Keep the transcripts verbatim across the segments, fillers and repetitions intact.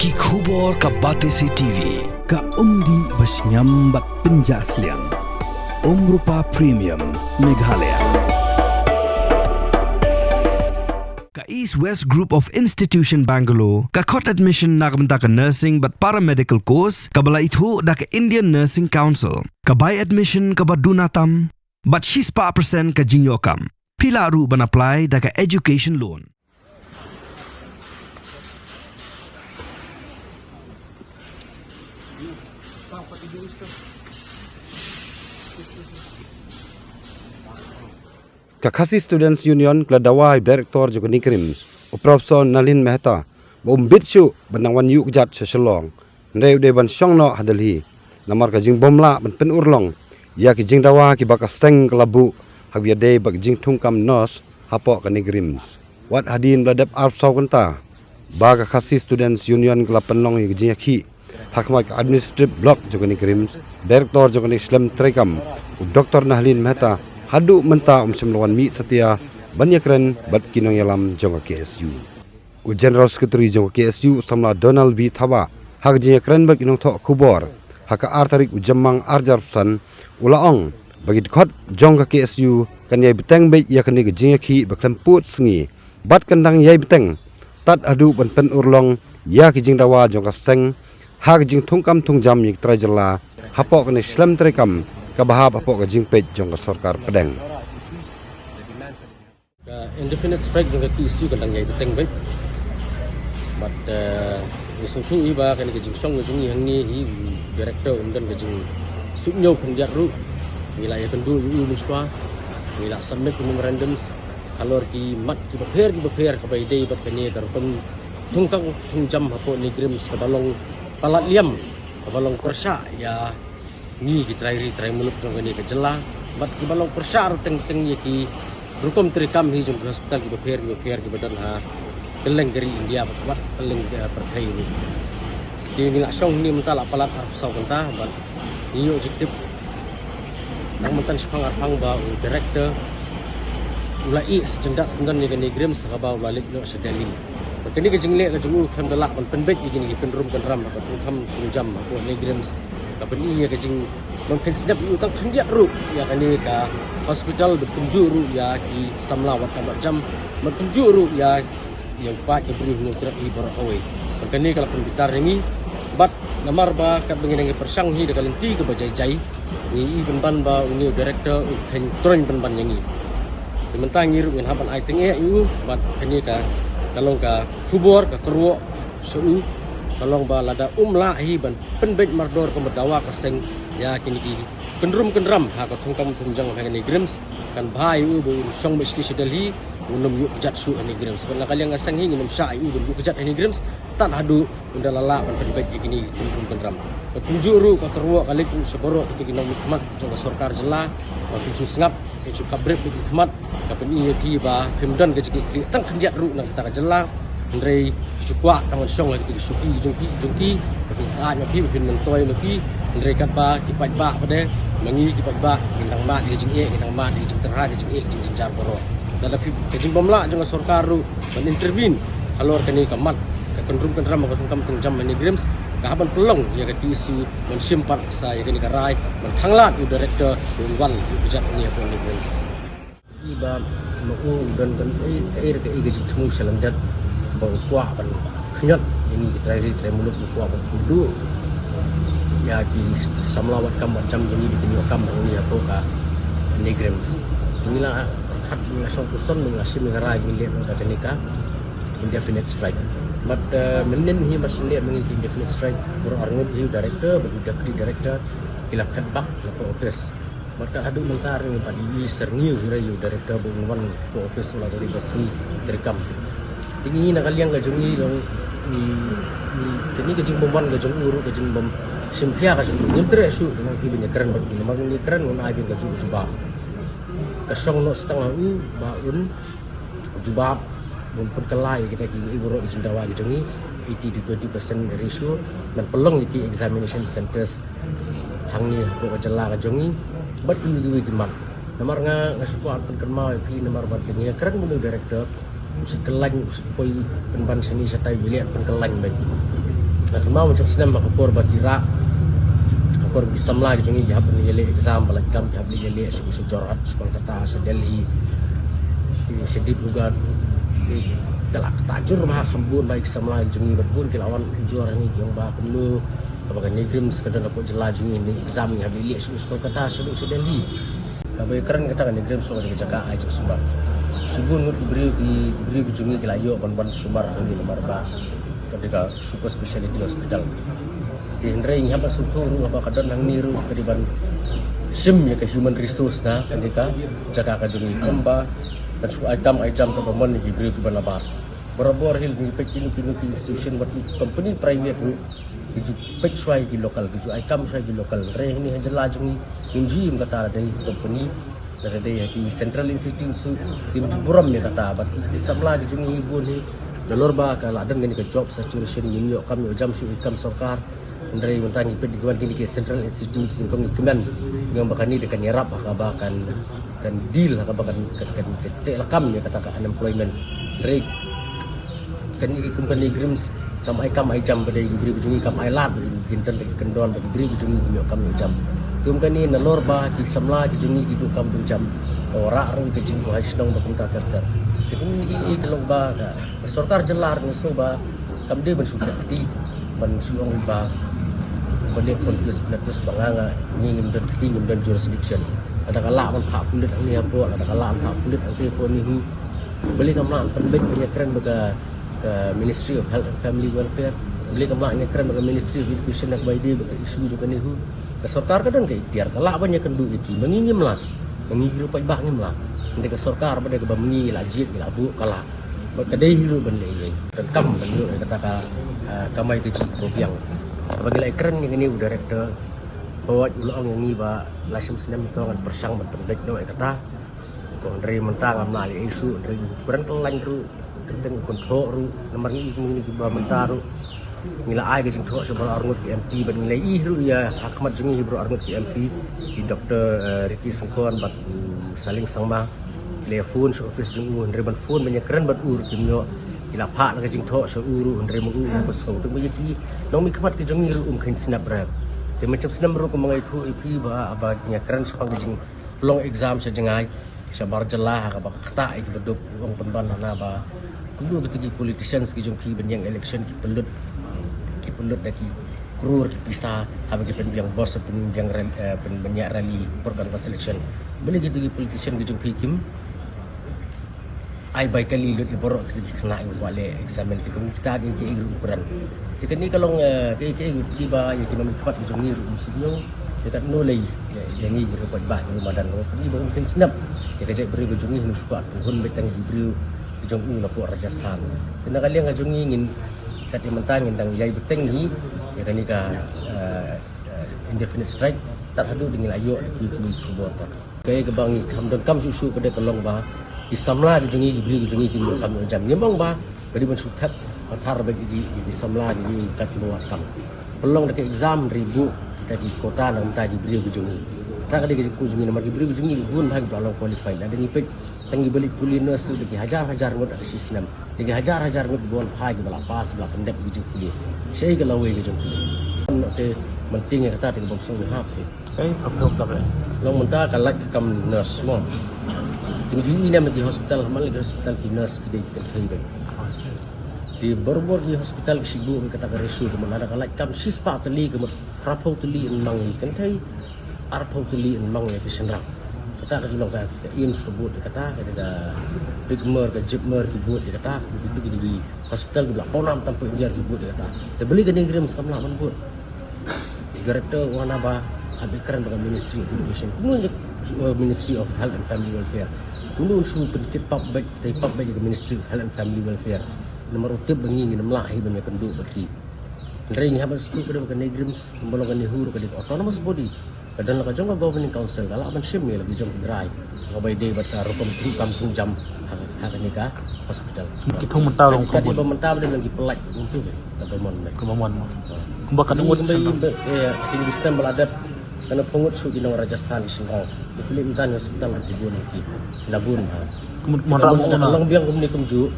Ki khubor ka Batesi T V, ka umdih ba shngiam bad pynjah sliang. Umrupa Premium, Meghalaya. Ka East West Group of Institution Bangalore, ka khot admission na ka bynta ka nursing bad paramedical course, kaba la ithuh da ka Indian Nursing Council, ka bai admission kaba duna tam, bad shispah percent ka jingïoh kam. Phi lah ruh ban apply da ka education loan. Ka Khasi Students Union ka la dawa ïa u Director jong kane ka RIMS, u Professor Nalin Mehta, ba um bit shuh ban nang wan ïuh kjat sha Shillong, hynrei u dei ban shong noh ha Delhi, namar ka jingbymlah ban pynurlong ïa ki jingdawa kiba ka seng ka la buh, ha kaba ïadei bad ka jingthungkam nurse hapoh kane ka RIMS. Wat hadien ba la dep arphew saw kynta ba ka Khasi Students Union ka la pynlong ïa ka jingïakhih ha khmat ka Administrative Block jong kane ka RIMS, Director jong kane ka shlem treikam, u Doctor Nalin Mehta, haduh mynta um shym la wan mih satia ban ïakren bad ki nongïalam jong ka K S U. U General Secretary jong ka K S U, u samla Donald B Thabah, ha ka jingïakren bad ki nongthoh khubor ha ka ar tarik u Jymmang ar hajar arphew san, u la ong ba ki dkhot jong ka K S U kan ïai bteng beit ïa kane ka jingïakhih ba khlem pud sngi, bad kan dang ïai bteng tad haduh ban pynurlong ïa ki jingdawa jong ka seng ha ka jingthungkam thungjam ïa ki trai jylla hapoh kane ka shlem treikam kaba hap hapoh ka jingpeit jong ka sorkar pdeng. Ka indefinite strike jong ka K S U kan dang ïai bteng beit. Bad, eh, ngi sngewthuh hi ba kane ka jingshong ka jong ngi hangne hi, u director um don ka jingsuidñiew khyndiat ruh. Ngi la ïakynduh ïa u mynshuwa, ngi la submit ki memorandums halor ki mat kiba pher kiba pher kaba ïadei bad kane ka rukom thungkam thungjam hapoh NEIGRIHMS kaba long palat liam, kaba long pyrshah ïa ngi ki trai ri trai muluk jong kane ka jylla, bad kiba long pyrshah ruh teng teng ïa ki rukom treikam hi jong ki hospital kiba pher kiba pher kiba don ha kylleng ka ri India bad wat kylleng ka pyrthei ruh. Te ngi la shong hangne mynta la palat arphew saw kynta bad ngi ïoh jingtip nang mynta shaphang arphang ba u director u la ïeh jingdat syndon ïa ka NEIGRIHMS ha kaba u la leit noh sha Delhi. Bad kane ka jingleh ka jong u khlem da lah ban pynbeit ïa kine ki kynrum kynram ha ka thungkam thungjam hapoh NEIGRIHMS. Ka pyni ïa ka jingbym kheiñ sngap ïa u tang khyndiat ruh ïa kane ka hospital bad kumjuh ruh ïa ki samla wad kam wad jam bad kumjuh ruh ïa ïa u paid ka briew Hynñiewtrep hi baroh kawei. Bad kane ka la pynbitar ïa ngi bad namar ba katba ngi dang ïa pyrshang hi da ka lynti kaba jai jai, ngi i pynban ba une u director u kheiñ troiñ pynban ïa ngi. Te mynta ngi ruh ngin hap ban ai tyngeh ïa u bad kane ka, ka long ka khubor ka kyrwoh sha u, ka long ba lada um lah hi ban pynbeit mardor kumba dawa ka seng ïa kine ki kynrum kynram ha ka thungkam thungjam ha ka NEIGRIHMS, kan bha ïa u ba un shong beit sha Delhi, un ym ïuh kjat shuh ha NEIGRIHMS. Bad na ka liang ka seng hi ngin ym shah ïa u ban ïuh kjat ha NEIGRIHMS tad haduh un da la lah ban pynbeit ïa kine ki kynrum kynram. Bad kumjuh ruh ka kyrwoh ka leit ruh sha baroh kito ki nongmihkhmat jong ka sorkar jylla, ba kin shu sngap, kin shu khapbrip ïa ki khmat, ka pyni ïa phi ba phim don ka jingkitkhlieh tang khyndiat ruh na kata ka jylla. Hynrei phi shu kwah tang ban shong ha kita ki shuki jong phi, jong ki, ba phin sah ma phi, ba phin myntoi ma phi. Hynrei katba ki paidbah pat de, ma ngi ki paidbah, ngin dang mad ïa ka jingeh, ngin dang mad ïa ka jingtyrha, ka jingeh, ka jingjynjar baroh. Lada phi, ka jingbymlah jong ka sorkar ruh ban intervene halor kane ka mat ka kynrum kynram ka thungkam thungjam ha NEIGRIHMS, ka hap ban pynlong ïa ka T S U ban shim pat sa ïa kane ka rai ban khanglad ïa u director ban wan ïa u kjat ïa ka NEIGRIHMS. I ba ma u don kan ei ei ka ei ka jingthmu sha lyndet ba u kwah ban khñiot ïa ngi ki trai ri trai muluk, u kwah ban kynduh ïa ki samla wad kam wad jam jong ngi ba kin ïoh kam ha ngi hapoh ka NEIGRIHMS. Ngi la khat ngi la shong puson ngi la shim ïa ka rai ngi leh noh da kane ka indefinite strike. Bad, eh, mynnin hi bad shu leh ma ngi ka indefinite strike, baroh arngut hi u director bad u deputy director ki la phet bak na ka office. Bad kat haduh mynta ruh pat i syrngiew hynrei u director ba un wan ka office u la dei ba sngi treikam. Te ngi na ka liang ka jong ngi long, i, i, kane ka jingbymwan ka jong u ruh ka jingbym shim khia ka jong u. Ngim treh shuh nang phi ban ïakren bad u namar ngi ïakren un ai biang ka ju-, jubab. Ka shong noh stang ha u ba un jubab, ban pynkylla ïa kita ki, ïa baroh ki jingdawa ki jong ngi, eighty to twenty percent ratio, ban pynlong ïa ki examination centers hangne hapoh ka jylla ka jong ngi bad kiwei kiwei ki mat. Namar nga, nga shu kwah pynkynmaw ïa phi namar ba ka ngi ïakren bad u director, u shu kyllain, u shu poi pynban shane shatai, u leh pynkylliang bad Na kynmaw mynchong snem ha ka por ba ki rah, ha ka por ba ki samla ki jong ngi ki hap ban ïaleh exam ba lait kam, ki hap ban ïaleh sha, sha Jorhat, sha Kolkata, sha Delhi, sha Dibrugarh. Ka la kata jur ma ha kham bun ba ki samla ki jong ngi bad bun ki la wan jur ha ngi ki ong ba kumno kaba ka NEIGRIHMS ka don hapoh jylla jong ngi, ne exam ngi hap ban ïaleh sha, sha Kolkata, sha, sha Delhi. Kaba ïakren kata ka NEIGRIHMS ka dei ka jaka ai jong sumar. Shibun ngut ki briew ki, briew ki jong ngi ki la ïoh ban wan sumar hangne namar ba ka dei ka super speciality hospital. Te hynrei ngi hap ban sngewthuh ruh haba ka don hangne ruh ka dei ban shim ïa ka human resource na kane ka jaka ka jong ngi, kumba kan shu ai kam ai jam kaba mon ïa ki briew kiba nabar. Barabor hi ngi peit kino kino ki institution bad ki company private ruh ki ju peit shuwa ïa ki local, ki ju ai kam shuwa ïa ki local. Hynrei hangne ha jylla jong ngi ngim ju ïohi ïa kata, lada dei ki company, lada dei ha ki central institute ruh kim ju burom ïa kata. Bad ki samla ki jong ngi bun hi nalor ba ka la don kane ka job saturation, ngim ïoh kam ïoh jam shuh, ïoh kam sorkar. Hynrei mynta ngi peit, ngi wan kine ki central institute, nyngkong ngi kmen, ngi ong ba kane dei kan ïarap ha kaba kan, kan deal ha kaba kan, kan, kan, kan teh lakam ïa kata ka unemployment. Hynrei kane, kum kane NEIGRIHMS kam ai kam ai jam ba dei ki briew ki jong ngi, kam ai lad ba dei, kin don da ki kyndon ba ki briew ki jong ngi kim ïoh kam ïoh jam. Kum kane nalor ba ki samla ki jong ngi ki duh kam duh jam, ka wanrah ruh ka jingduwai shnong ba kumta ter ter. Te kum ngi ïohi ka long ba ka, ka sorkar jylla ruh nga sngew ba kam dei ban shu thep kti, ban shu ong ba, ba leh pontius pilatus ba nga, nga, ngi ngim don kti, ngim don jurisdiction. Lada ka lah ban phah pulit hangne hapoh, lada ka lah ban phah pulit hangtei hapoh NEHU. Balei kam lah ban pynbeit ban ïakren bad ka, ka Ministry of Health and Family Welfare? Balei kam lah ïakren bad ka Ministry of Education na kaba ïadei bad ka issue jong ka NEHU? Ka sorkar ka don ka iktiar, ka lah ban ïakynduh ïa ki, ma ngi ngim lah, ma ngi ki ruh paidbah ngim lah. Hynrei ka sorkar ba dei kaba ma ngi ngi la jied, ngi la buh, ka lah. Bad ka dei hi ruh ban leh ïa, donkam ban ïoh ïa kata ka, ah, kamai kajih kaba biang. Haba ngi la ïakren ïa kane u director, hooid u la ong ïa ngi ba la shim snem to ngan pyrshang ban pynbeit noh ïa kata. Ko hynrei mynta ngam lah leh ei shuh, hynrei u kren ka lain ruh, teng teng u kynthoh ruh, namar ngi, ngi, ngi kiba mynta ruh ngi la ai ka jingthoh sha baroh arngut ki M P, bad ngi la ïohi ruh ïa ha khmat jong ngi hi baroh arngut ki M P, i Doctor, eh, Ricky Syngkon bad u Saleng Sangma. Ki la phone sha office jong u, hynrei ban phone ban ïakren bad u ruh kim ïoh. Ki la phah la ka jingthoh sha u ruh, hynrei ma u um pynskhem. Te ma ïa ki nongmihkhmat ki jong ngi ruh um kheiñ snap re. Te mynshwa snem ruh kumba nga ïathuh ïa phi ba, ba ngi ïakren shaphang ka jingpynlong exam sha jngai, shabar jylla ha kaba ktah ïa kiba duk, u ong pynban hana ba kumno kita ki politicians ki jong phi ban ïeng election ki pynlut, ki pynlut da ki krur ki pisa haba ki pynbiang bus, pynbiang rally, eh, pynbiang rally por canvass election. Balei kita ki politician ki jong phi kim ai bai kali lut ïa baroh kita ki khynnah kiba kwah leh examen, te kum kita ki, ki ruh u kren. Te kane ka long, eh, ki, ki, kiba ïa ki nongmihkhmat ki jong ngi ruh um sngewthuh. Te katno lei ïa, ïa ngi ki ruh paidbah ki ruh madan ruh, kane ba um kheiñ snap ïa ka jaitbynriew ka jong ngi, hynrei shu kwah pynhun beit tang ïa ki briew ki jong u na pdeng Rajasthan. Te na ka liang ka jong ngi ngin, kat ïa mynta ngin dang ïai bteng hi ïa kane ka, eh, eh, indefinite strike tad haduh ba ngin la ïoh da ki, ki, ki khubor pat. Kaei kaba ngi kham donkam shuh shuh ka dei ka long ba ki samla ki jong ngi, ki briew ki jong ngi kim ïoh kam ïoh jam. Ngim ong ba ka dei ban shu thep ban thar beit ïa ki, ïa ki samla ki, ki kat kiba wad kam. Pynlong da ka exam, hynrei buh kita ki quota na ka bynta ki briew ki jong ngi. Kata ka dei ka jingkyrkhu jong ngi namar ki briew ki jong ngi bun bha kiba la long qualified. Lada ngi peit tang kiba leit pule nurse ruh da ki hajar hajar ngut ha ka shi snem. Da ki hajar hajar ngut kiba wan phai kiba la pass, ba la pyndep ïa ka jingpule. Shaei ka lawei ka jong ki? Te mynta ïa kata te ka bym sngewbha. Ei, pyrkhat da ka. Long mynta ka lait ka kam nurse mo. Te ngi ju ïohi ne em ha ki hospital, ha man la ki hospital ki nurse ki dei ki kynthei beit. Te barabor ki hospital ki shu buh beit kata ka ratio, ka mut lada ka lait kam shispah tylli, ka mut phraphew tylli yn mang ïa ki kynthei, arphew tylli yn mang ïa ki shynrang. Kata ka ju long ka, ka AIIMS ka bud ïa kata, ka dei ka PICMR, ka JIPMER ki bud ïa kata, ka bud ïa ki hospital kiba la pawnam tam poh India ki bud ïa kata. Te balei ka NEIGRIHMS kam lah ban bud? Director u ong ba hap ïakren bad ka Ministry of Education. Kumno ïa, uh, Ministry of Health and Family Welfare? Kumno un shu pynkit pap beit, tei pap beit ïa ka Ministry of Health and Family Welfare? Namar u tip ba ngi ngin ym lah hi ban ïakynduh bad ki. Hynrei ngi hap ban sngewthuh ba ka NEIGRIHMS, kumba long ka NEHU ruh ka dei ka autonomous body. Ka don la ka jong ka governing council, ka lah ban shim ïa la ki jong ki rai. Kaba ïadei bad ka rukom thung kam thung jam ha, ha kane ka hospital. Ki thung mynta long, kat ïa ba mynta ba dei long ki pyllait kumtu ka ba mon. Ka ba mon. Kumba ka ngut kumba ïa ba, eh, ki ngi stem ba la dep. Kane pyngut shu ki nong Rajasthan ki shynrang. Ki pyllait mynta hospital ki bun ki. La bun ha. Kumba mon ra mo ka long biang kumne kumjuh.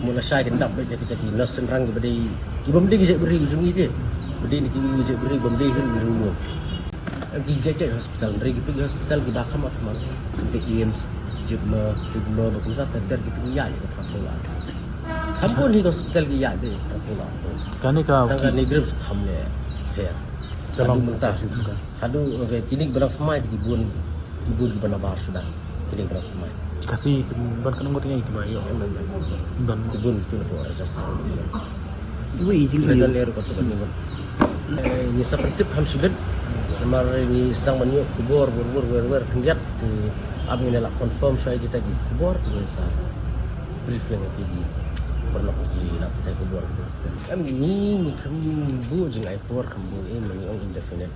Mula shai ki dap bad kita ki nurse synrang ki ba dei, ki bym dei ki jait bri ki jong ngi te. Ba dei na ki jait bri bym dei hi ruh ki rung. Em, ki jait jait hospital, hynrei ki peit ki hospital ki ba kham kham. Ki AIIMS, Jigme, Jigme ba kumta ter ter ki peit ki ïaid ka phraphew la. Kham bun hi hospital ki ïaid de phraphew la. Kane ka Tang ki kane group kham ne pher. Ka long Haduh mynta. Ka long. Haduh, okay, kine ki ba nang thymmai ki bun, ki bun ki ba nabar suda. Kine ki ba nang thymmai. Khasi ki ban ka nong ngot ngai ki ba ïoh. Em, em, em. Ban. Ki bun ki tu na por jasa. Wi, jing Kine ïoh. Dan er ko tu kan ni bun. Eh, ngi sa pyntip kham shibit. Namar ngi sdang ban ïoh khubor wer wer wer wer khyndiat. Te ap ngi la confirm shwa kita ki khubor te ngin sa brief ïa ki paralok ki la batai khubor. Em, ngi ngi kham buh jingai por kham buh, eh, ma ngi ong indefinite.